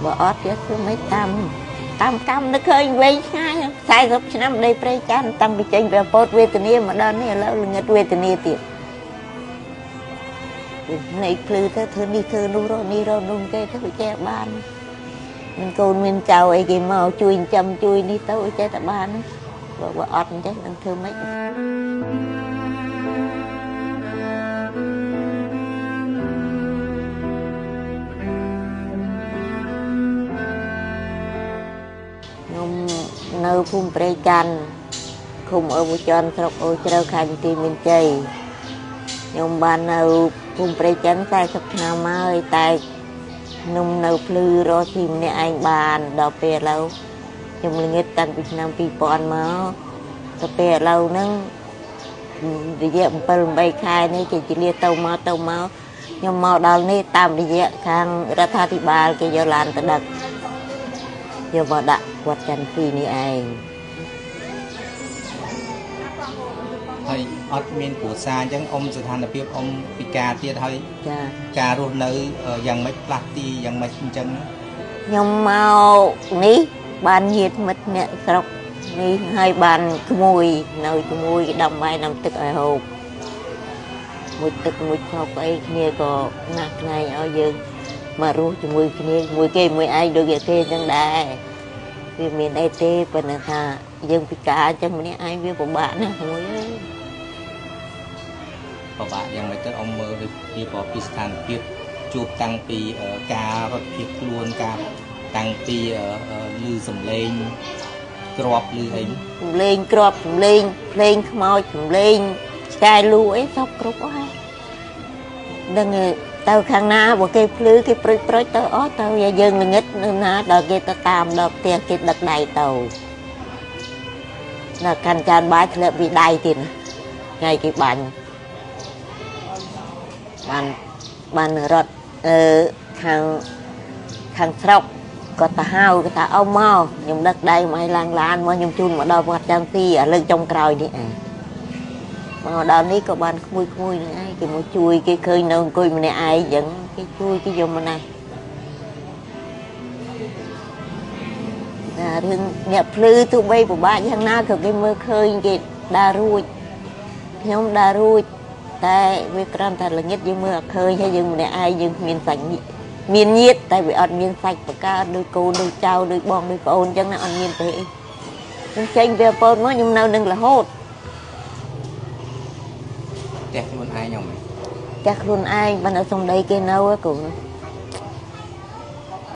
បើអត់ទៀតធ្វើម៉េចតាមតាមកម្មនឹកឃើញវែងឆ្ងាយ40ឆ្នាំដីព្រៃចាន់តាំងពីចេញពីពោតវេទនាមកដល់នេះឥឡូវល្ងិតវេទនាទៀតនៃភ្លឺទៅធ្វើនេះធ្វើនោះរកនេះរកនោះគេទៅវាចេះបានមានកូនមានចៅអីគេមកជួយចិញ្ចឹមជួយនេះទៅចេះតែបានបើអត់អញ្ចឹងនឹងធ្វើម៉េចខ្ញុំនៅភូមិព្រៃច័ន្ទឃុំអូវចន្ទស្រុកអូជ្រៅខេត្តបន្ទាយមានជ័យខ្ញុំបាននៅភូមិព្រៃច័ន្ទ40ឆ្នាំហើយតែខ្ញុំនៅភ្លឺរកស៊ីម្នាក់ឯងបានដល់ពេលឥឡូវខ្ញុំល្ងិតតាំងពីឆ្នាំ2000មកទៅពេលឥឡូវហ្នឹងរយៈ7 8ខែនេះគេជាលាទៅមកទៅមកខ្ញុំមកដល់នេះតាមរយៈខាងរដ្ឋាភិបាលគេយកឡានទៅដឹកយកមកដាក់វត្តចន្ទពីនេះឯងហើយអត់មានគ្រួសារអញ្ចឹងអ៊ំស្ថានភាពអ៊ំពិការទៀតហើយចាការរស់នៅយ៉ាងម៉េចផ្លាស់ទីយ៉ាងម៉េចអញ្ចឹងខ្ញុំមកនេះបានញាតិមិត្តអ្នកស្រុកនេះហើយបានក្មួយនៅជាមួយដាំបាយដាំទឹកឲ្យហូបមួយទឹកមួយខោកអីគ្នាក៏ណាស់ថ្ងៃឲ្យយើងមករស់ជាមួយគ្នាជាមួយគេមួយឯងដូចគេអញ្ចឹងដែរវាមានអីទេប៉ុន្តែថាយើងពិការអញ្ចឹងម្នាក់ឯងវាពិបាកណាស់មួយអើយពិបាកយ៉ាងម៉េចទៅអ៊ំមើលដូចជាប្រពីស្ថានភាពជួបតាំងពីការរត់ភៀសខ្លួនការតាំងពីឮសំឡេងក្របឮអីសំឡេងក្របសំឡេងភ្លេងខ្មោចសំឡេងឆ្កែលូអីសពគ្រប់អស់ហើយដឹងទៅខាងណាបើគេភ្លឺគេប្រុចទៅអស់ទៅយើងល្ងិតនៅណាដល់គេទៅតាមដល់ផ្ទះគេដឹកដៃទៅដល់កាន់ចានបាយធ្លាក់ពីដៃទៀតថ្ងៃគេបាញ់បានរត់ខាងស្រុកគាត់ទៅហៅគាត់ថាអ៊ំមកខ្ញុំដឹកដៃមកឲ្យឡើងឡានមកខ្ញុំជូនមកដល់វត្តចន្ទស៊ីឥឡូវចុងក្រោយនេះឯងមកដល់នេះក៏បានក្មួយក្មួយនឹងឯងគេមកជួយគេឃើញនៅអង្គុយម្នាក់ឯងអញ្ចឹងគេជួយគេយកមកណាណារឿងអ្នកភ្លឺទោះបីពិបាកយ៉ាងណាក៏គេមើលឃើញគេដើររួចខ្ញុំដើររួចតែវាគ្រាន់តែល្ងិតយើងមើលអត់ឃើញហើយយើងម្នាក់ឯងយើងគ្មានសាច់មានញាតិតែវាអត់មានសាច់បកើតដូចកូនដូចចៅដូចបងដូចប្អូនអញ្ចឹងណាអត់មានទេខ្ញុំចេញវាពតមកខ្ញុំនៅនឹងរហូតផ្ទះខ្លួនឯងហ្នឹងផ្ទះខ្លួនឯងបានឲ្យសំដីគេនៅកូន